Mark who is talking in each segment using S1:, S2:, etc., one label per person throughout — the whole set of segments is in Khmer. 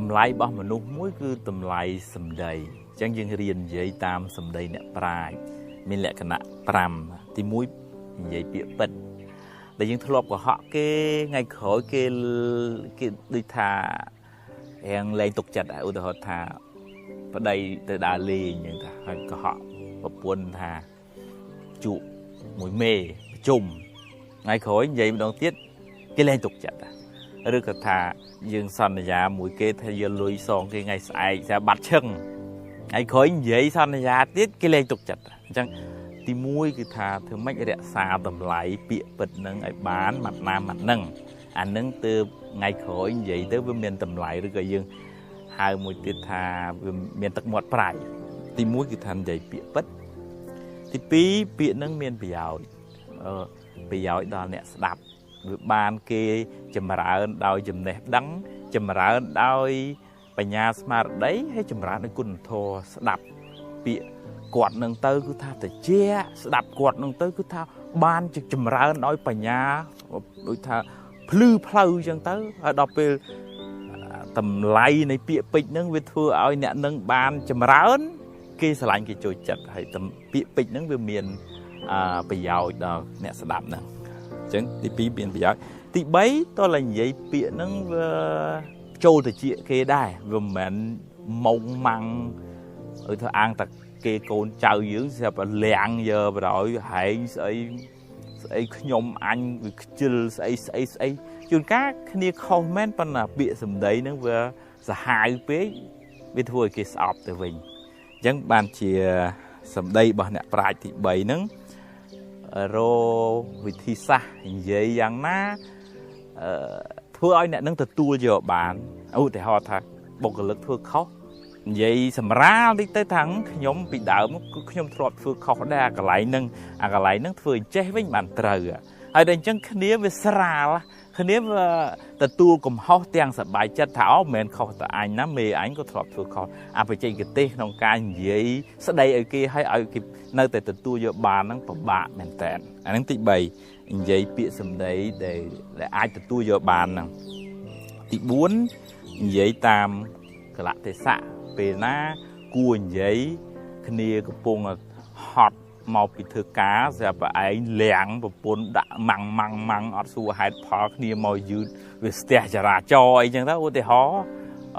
S1: តម្លៃរបស់មនុស្សមួយគឺតម្លៃសម្ដីអញ្ចឹងយើងរៀននិយាយតាមសម្ដីអ្នកប្រាជ្ញមានលក្ខណៈ5ទី1និយាយពាក្យពិតដែលយើងធ្លាប់កុហកគេថ្ងៃក្រោយគេគេដូចថារាងលែងទុកចិត្តឧទាហរណ៍ថាប្តីទៅដើរលេងអញ្ចឹងថាហើយកុហកប្រពន្ធថាជក់មួយមេប្រជុំថ្ងៃក្រោយនិយាយម្ដងទៀតគេលែងទុកចិត្តឬក៏ថាយើងសន្យាមួយគេថាយកលុយសងគេថ្ងៃស្អែកតែបាត់ឈឹងថ្ងៃក្រោយនិយាយសន្យាទៀតគេលែងទុកចិត្តអញ្ចឹងទី1គឺថាធ្វើម៉េចរក្សាតម្លៃពាក្យពិតនឹងឲ្យបានម៉ាត់ណាម៉ាត់នឹងអានឹងទើបថ្ងៃក្រោយនិយាយទៅវាមានតម្លៃឬក៏យើងហៅមួយទៀតថាវាមានទឹកមាត់ប្រៃទី1គឺថានិយាយពាក្យពិតទី2ពាក្យនឹងមានប្រយោជន៍ប្រយោជន៍ដល់អ្នកស្ដាប់វាបានគេចម្រើនដោយចំណេះដឹងចម្រើនដោយបញ្ញាស្មារតីហើយចម្រើនដោយគុណធម៌ស្ដាប់ពាក្យគាត់នឹងទៅគឺថាតិចស្ដាប់គាត់នឹងទៅគឺថាបានចម្រើនដោយបញ្ញាដូចថាភ្លឺផ្លូវអញ្ចឹងទៅហើយដល់ពេលតម្លៃនៃពាក្យពេចន៍នឹងវាធ្វើឲ្យអ្នកនឹងបានចម្រើនគេស្រឡាញ់គេចូលចិត្តហើយពាក្យពេចន៍នឹងវាមានប្រយោជន៍ដល់អ្នកស្ដាប់ហ្នឹងអញ្ចឹងទី2មានប្រយោជន៍ទី3តើនិយាយពាក្យហ្នឹងវាចូលទៅជាគេដែរវាមិនមែនម៉ងម៉ាំងឲ្យធ្វើអាងតែគេកូនចៅយើងស្រាប់តែលាំងយកបណ្ដោយហែងស្អីស្អីខ្ញុំអញវាខ្ជិលស្អីស្អីស្អីជួនកាលគ្នាខុសមែនប៉ុន្តែពាក្យសម្ដីហ្នឹងវាសាហាវពេកវាធ្វើឲ្យគេស្អប់ទៅវិញអញ្ចឹងបានជាសម្ដីរបស់អ្នកប្រាជ្ញទី3ហ្នឹងរវិធីសាស្ត្រនិយាយយ៉ាងណាធ្វើឲ្យអ្នកនឹងទទួលយកបានឧទាហរណ៍ថាបុគ្គលិកធ្វើខុសនិយាយសម្រាលតិចទៅថាខ្ញុំពីដើមគឺខ្ញុំធ្លាប់ធ្វើខុសដែរអាកន្លែងហ្នឹងអាកន្លែងហ្នឹងធ្វើចេះវិញបានត្រូវហើយដល់អញ្ចឹងគ្នាវាស្រាលគ្នាវាទទួលកំហុសទាំងសប្បាយចិត្តថាអូមិនមែនខុសតែអញណាមេអញក៏ធ្លាប់ធ្វើខុសអាបច្ចេកទេសក្នុងការនិយាយស្ដីឲ្យគេឲ្យឲ្យគេនៅតែទទួលយកបានហ្នឹងពិបាកមែនតើអាហ្នឹងទី3និយាយពាក្យសម្ដីដែលអាចទទួលយកបានហ្នឹងទី4និយាយតាមកលៈទេសៈពេលណាគួរនិយាយគ្នាកំពុងហត់មកពីធ្វើការស្រាប់តែឯងលាំងប្រពន្ធដាក់ម៉ាំងម៉ាំងម៉ាំងអត់សួរហេតុផលគ្នាមកយឺតវាស្ទះចរាចរណ៍អីចឹងទៅឧទាហរណ៍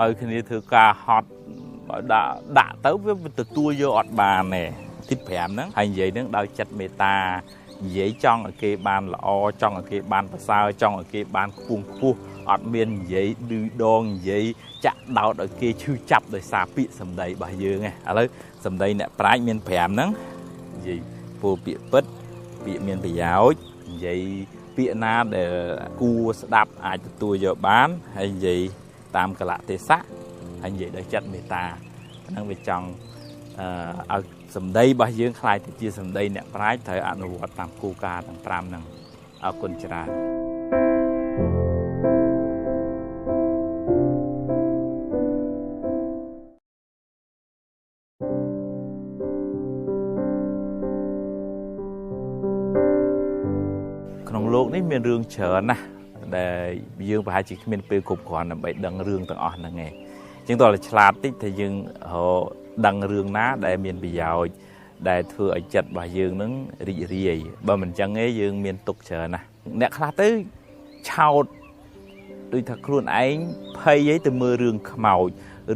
S1: ឲ្យគ្នាធ្វើការហត់ដាក់ទៅវាទទួលយកអត់បានទេទី5ហ្នឹងហើយនិយាយហ្នឹងដោយចិត្តមេត្តានិយាយចង់ឲ្យគេបានល្អចង់ឲ្យគេបានប្រសើរចង់ឲ្យគេបានខ្ពង់ខ្ពស់អត់មាននិយាយឌឺដងនិយាយចាក់ដោតឲ្យគេឈឺចាប់ដោយសារពាក្យសម្ដីរបស់យើងឯងឥឡូវសម្ដីអ្នកប្រាជ្ញមាន5ហ្នឹងនិយាយពោលពាក្យពិតពាក្យមានប្រយោជន៍និយាយពាក្យណាដែលគួរស្ដាប់អាចទទួលយកបានហើយនិយាយតាមកលៈទេសៈហើយនិយាយដោយចិត្តមេត្តាហ្នឹងវាចង់ឲ្យសម្ដីរបស់យើងក្លាយទៅជាសម្ដីអ្នកប្រាជ្ញត្រូវអនុវត្តតាមគោលការណ៍ទាំង5ហ្នឹងអរគុណច្រើនក្នុងលោកនេះមានរឿងច្រើនណាស់ដែលយើងប្រហែលជាគ្មានពេលគ្រប់គ្រាន់ដើម្បីដឹងរឿងទាំងអស់ហ្នឹងឯងអញ្ចឹងតើឆ្លាតតិចថាយើងរកដឹងរឿងណាដែលមានប្រយោជន៍ដែលធ្វើឲ្យចិត្តរបស់យើងនឹងរីករាយបើមិនអញ្ចឹងទេយើងមានទុក្ខច្រើនណាស់អ្នកខ្លះទៅឆោតដូចថាខ្លួនឯងភ័យអីទៅមើលរឿងខ្មោច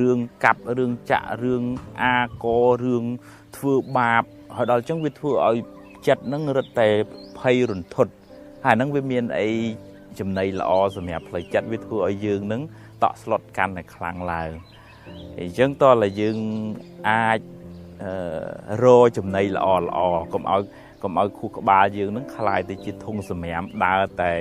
S1: រឿងកាប់រឿងចាក់រឿងអាករឿងធ្វើបាបហើយដល់អញ្ចឹងវាធ្វើឲ្យចិត្តនឹងរឹតតែភ័យរន្ធត់ហើយហ្នឹងវាមានអីចំណីល្អសម្រាប់ផ្លូវចិត្តវាធ្វើឲ្យយើងនឹងតក់ស្លុតកាន់តែខ្លាំងឡើងអញ្ចឹងតើតែយើងអាចរកចំណីល្អល្អកុំឲ្យខួរក្បាលយើងនឹងคล้ายទៅជាធុងសម្រាមដើរតែ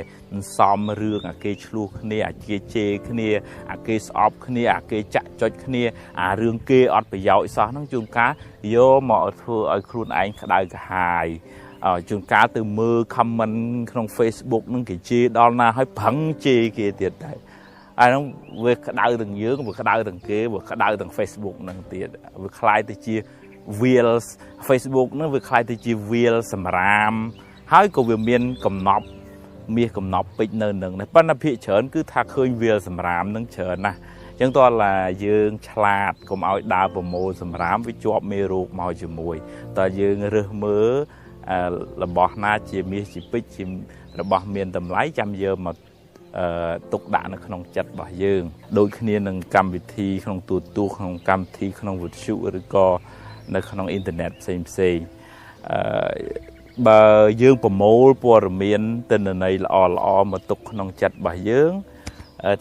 S1: សំរឿងអាគេឆ្លោះគ្នាអាគេជេរគ្នាអាគេស្អប់គ្នាអាគេចាក់ចុចគ្នាអារឿងគេអត់ប្រយោជន៍សោះហ្នឹងជួនកាលយកមកធ្វើឲ្យខ្លួនឯងក្តៅក្រហាយជួនកាលទៅមើល comment ក្នុង Facebook ហ្នឹងគេជេរដល់ណាហើយប្រឹងជេរគេទៀតដែរអាហ្នឹងវាក្តៅទាំងយើងវាក្តៅទាំងគេវាក្តៅទាំង Facebook ហ្នឹងទៀតវាคล้ายទៅជាវាល Facebook ហ្នឹងវាคล้ายទៅជាវាលសម្រាមហើយក៏វាមានកំណប់មាសកំណប់ពេជ្រនៅនឹងដែរប៉ុន្តែភាគច្រើនគឺថាឃើញវាលសម្រាមហ្នឹងច្រើនណាស់ អញ្ចឹងតើឡាយើងឆ្លាតកុំឲ្យដើរប្រមូលសម្រាមវាជាប់មេរោគមកជាមួយតើយើងរើសមើលរបស់ណាជាមាសជាពេជ្រជារបស់មានតម្លៃចាំយកមកទុកដាក់នៅក្នុងចិត្តរបស់យើងដូចគ្នានឹងកម្មវិធីក្នុងទូរទស្សន៍ក្នុងកម្មវិធីក្នុងវិទ្យុឬក៏នៅក្នុងអ៊ីនធឺណិតផ្សេងផ្សេងបើយើងប្រមូលព័ត៌មានទិន្នន័យល្អល្អមកទុកក្នុងចិត្តរបស់យើង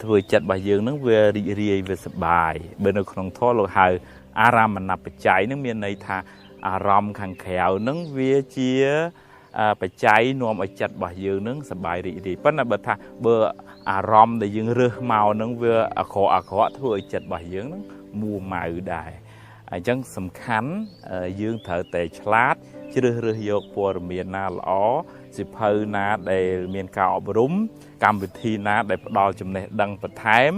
S1: ធ្វើចិត្តរបស់យើងនឹងវារីករាយវាសប្បាយបើនៅក្នុងធម៌លោកហៅអារម្មណបច្ច័យនឹងមានន័យថាអារម្មណ៍ខាងក្រៅនឹងវាជាបច្ច័យនាំឲ្យចិត្តរបស់យើងនឹងសប្បាយរីករាយប៉ុន្តែបើថាបើអារម្មណ៍ដែលយើងរើសមកនឹងវាអាក្រក់ធ្វើឲ្យចិត្តរបស់យើងនឹងមួម៉ៅដែរអញ្ចឹងសំខាន់យើងត្រូវតែឆ្លាតជ្រើសរើសយកព័ត៌មានណាល្អសិភៅណាដែលមានការអប់រំកម្មវិធីណាដែលផ្ដល់ចំណេះដឹងបន្ថែម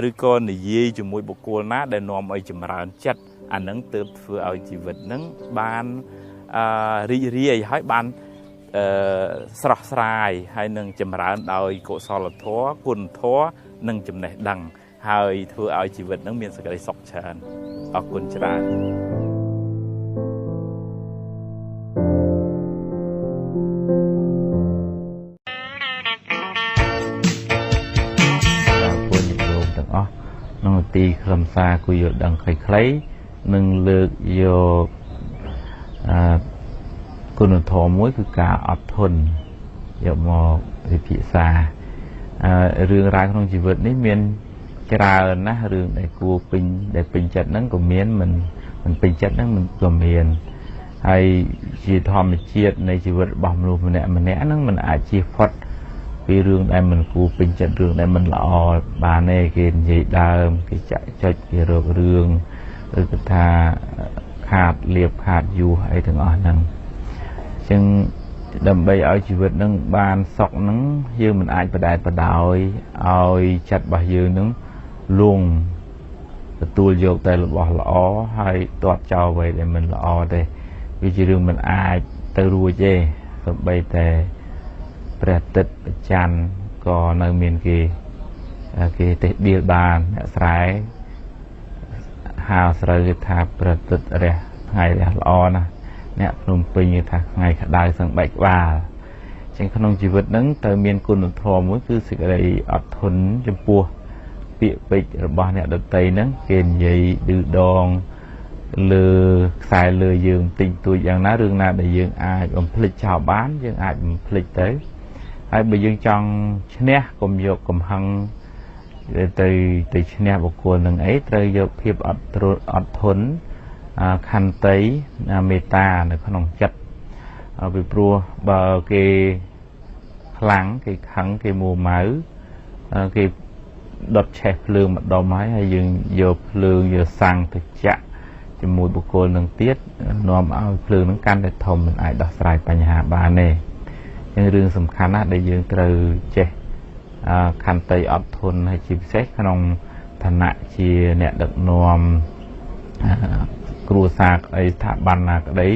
S1: ឬក៏និយាយជាមួយបុគ្គលណាដែលនាំឲ្យចម្រើនចិត្តអានឹងទើបធ្វើឲ្យជីវិតនឹងបានរីករាយហើយបានស្រស់ស្រាយហើយនឹងចម្រើនដោយកុសលធម៌គុណធម៌និងចំណេះដឹងហើយធ្វើឲ្យជីវិតនឹងមានសេចក្តីសុខច្រើនអរគុណច្រើនពលញាតិញោមទាំងអស់ក្នុងទីខ្លឹមសារគួរយល់ដឹងខ្លីៗនឹងលើកយកគុណធម៌មួយគឺការអត់ធន់យកមកពិភាក្សារឿងរ៉ាវក្នុងជីវិតនេះមានច្រើនណាស់រឿងដែលគួរពេញដែលពេញចិត្តហ្នឹងក៏មានមិនពេញចិត្តហ្នឹងមិនក៏មានហើយជាធម្មជាតិនៃជីវិតរបស់មនុស្សម្នាក់ម្នាក់ហ្នឹងមិនអាចជៀសផុតពីរឿងដែលមិនគួរពេញចិត្តរឿងដែលមិនល្អបានទេគេនិយាយដើមគេចាក់ចុចគេរករឿងឬក៏ថាខាតលៀបខាតយោះអីទាំងអស់ហ្នឹងអញ្ចឹងដើម្បីឲ្យជីវិតនឹងបានសុខហ្នឹងយើងមិនអាចបដែតបដោយឲ្យចិត្តរបស់យើងនឹងលងទទួលយកតែរបស់ល្អហើយទាត់ចោលអ្វីដែលមិនល្អទេវាជារឿងមិនអាចទៅរួចទេសូម្បីតែព្រះអាទិត្យព្រះច័ន្ទក៏នៅមានគេទេដៀលបានអ្នកស្រែហាលស្រូវគេថាព្រះអាទិត្យរះថ្ងៃរះល្អណាស់អ្នកភ្នំពេញគេថាថ្ងៃក្តៅសឹងបែកក្បាលអញ្ចឹងក្នុងជីវិតហ្នឹងត្រូវមានគុណធម៌មួយគឺសេចក្តីអត់ធន់ចំពោះពាក្យពេចន៍របស់អ្នកដទៃហ្នឹងគេនិយាយឌឺដងលើខ្សែលើយើងតិចតួចយ៉ាងណារឿងណាដែលយើងអាចបំភ្លេចចោលបានយើងអាចបំភ្លេចទៅហើយបើយើងចង់ឈ្នះកុំយកកំហឹងទៅឈ្នះបុគ្គលនឹងអីត្រូវយកភាពអត់ធន់ខន្តីមេត្តានៅក្នុងចិត្តពីព្រោះបើគេខ្លាំងគេខឹងគេមួម៉ៅគេដុតឆេះភ្លើងម្ដុំហើយយើងយកភ្លើងយកសាំងទៅចាក់ជាមួយបុគ្គលនឹងទៀតនាំឲ្យភ្លើងនឹងកាន់តែធំមិនអាចដោះស្រាយបញ្ហាបានទេអញ្ចឹងរឿងសំខាន់ណាស់ដែលយើងត្រូវចេះខន្តីអត់ធន់ហើយជាពិសេសក្នុងឋានៈជាអ្នកដឹកនាំគ្រួសារក្តីស្ថាប័នណាក្តី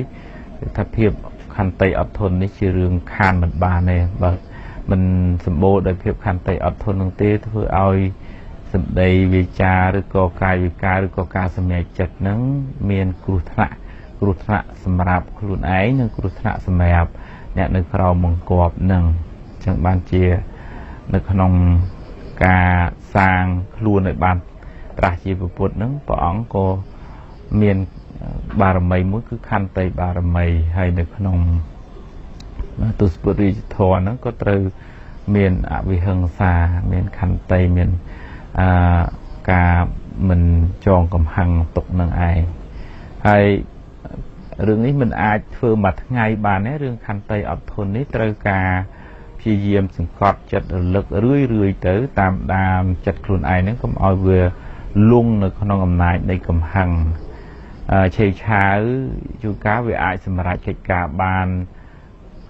S1: គឺថាភាពខន្តីអត់ធន់នេះជារឿងខានមិនបានទេបើមិនសម្បូរដោយភាពខន្តីអត់ធន់នឹងទេធ្វើឲ្យសម្ដីវាចាឬក៏កាយវិការឬក៏ការសម្រេចចិត្តនឹងមានគ្រោះថ្នាក់សម្រាប់ខ្លួនឯងនិងគ្រោះថ្នាក់សម្រាប់អ្នកនៅក្រោមបង្គាប់នឹងអញ្ចឹងបានជានៅក្នុងការសាងខ្លួនឲ្យបានត្រាស់ជាពុទ្ធនឹងព្រះអង្គក៏មានបារមីមួយគឺខន្តីបារមីហើយនៅក្នុងទសពុទ្ធរាជធម៌ហ្នឹងក៏ត្រូវមានអវិហិង្សាមានខន្តីមានការមិនចងកំហឹងទុកនឹងឯងហើយរឿងនេះមិនអាចធ្វើមួយថ្ងៃបានទេរឿងខន្តីអត់ធន់នេះត្រូវការព្យាយាមសង្កត់ចិត្តរលឹករឿយរឿយទៅតាមដានចិត្តខ្លួនឯងហ្នឹងកុំឲ្យវាលងនៅក្នុងអំណាចនៃកំហឹងឆេវឆាវជួនកាលវាអាចសម្រេចកិច្ចការបាន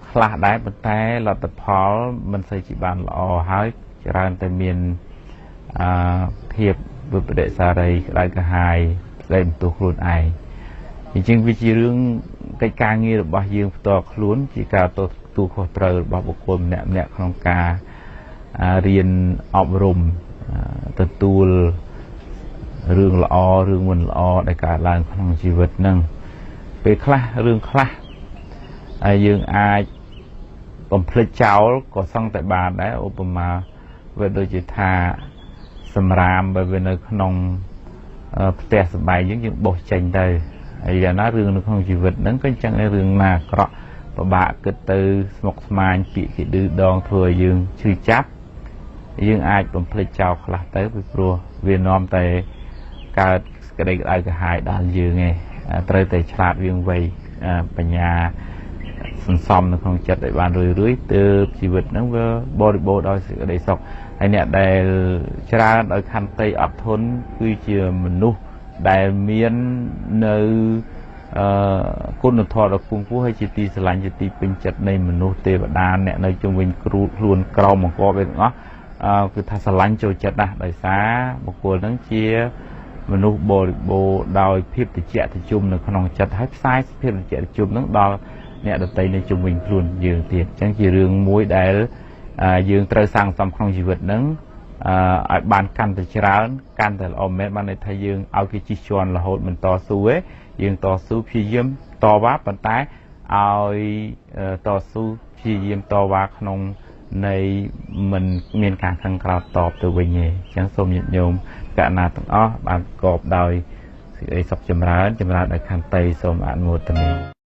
S1: ខ្លះដែរប៉ុន្តែលទ្ធផលមិនសូវជាបានល្អហើយច្រើនតែមានភាពវិបដិសារីក្តៅក្រហាយស្ដីបន្ទោសខ្លួនឯងអញ្ចឹងវាជារឿងកិច្ចការងាររបស់យើងផ្ទាល់ខ្លួនជាការទទួលខុសត្រូវរបស់បុគ្គលម្នាក់ម្នាក់ក្នុងការរៀនអប់រំទទួល រឿងល្អរឿងមិនល្អដែលកើតឡើងក្នុងជីវិតហ្នឹងពេលខ្លះរឿងខ្លះហើយយើងអាចបំភ្លេចចោលក៏សឹងតែបានដែរឧបមាវាដូចជាថាសម្រាមបើវានៅក្នុងផ្ទះសម្បែងយើងបោះចេញទៅហើយយ៉ាងណារឿងនៅក្នុងជីវិតហ្នឹងក៏អញ្ចឹងដែររឿងណាអាក្រក់ពិបាកគិតទៅស្មុគស្មាញពាក្យគេឌឺដងធ្វើឲ្យយើងឈឺចាប់យើងអាចបំភ្លេចចោលខ្លះទៅពីព្រោះវានាំតែកើតក្តីក្តៅក្រហាយដល់យើងឯងត្រូវតែឆ្លាតវាងវៃបញ្ញាសន្សំនៅក្នុងចិត្តឲ្យបានរឿយរឿយទើបជីវិតហ្នឹងវាបរិបូរណ៍ដោយសេចក្តីសុខហើយអ្នកដែលច្រើនដោយខន្តីអត់ធន់គឺជាមនុស្សដែលមាននៅគុណធម៌ដ៏ខ្ពង់ខ្ពស់ហើយជាទីស្រឡាញ់ជាទីពេញចិត្តនៃមនុស្សទេវតាអ្នកនៅជុំវិញគ្រូខ្លួនក្រមបង្កប់ឯទាំងអស់គឺថាស្រឡាញ់ចូលចិត្តណាស់ដោយសារបុគ្គលហ្នឹងជាមនុស្សបរិបូរណ៍ដោយភាពត្រជាក់ត្រជុំនៅក្នុងចិត្តហើយផ្សាយភាពត្រជាក់ត្រជុំហ្នឹងដល់អ្នកដទៃនៅជុំវិញខ្លួនយើងទៀតអញ្ចឹងជារឿងមួយដែលយើងត្រូវសាងសង់ក្នុងជីវិតហ្នឹងឲ្យបានកាន់តែច្រើនកាន់តែល្អមែនបានន័យថាយើងឲ្យគេជិះជាន់រហូតមិនតស៊ូទេយើងតស៊ូព្យាយាមតវ៉ាប៉ុន្តែឲ្យតស៊ូព្យាយាមតវ៉ាក្នុងនៃមិនមានការខឹងក្រោតតបទៅវិញទេអញ្ចឹងសូមញាតិញោមកណាទាំងអស់បានប្រកបដោយសេចក្តីសុខចម្រើនចម្រើនដោយខន្តីសូមអនុមោទនា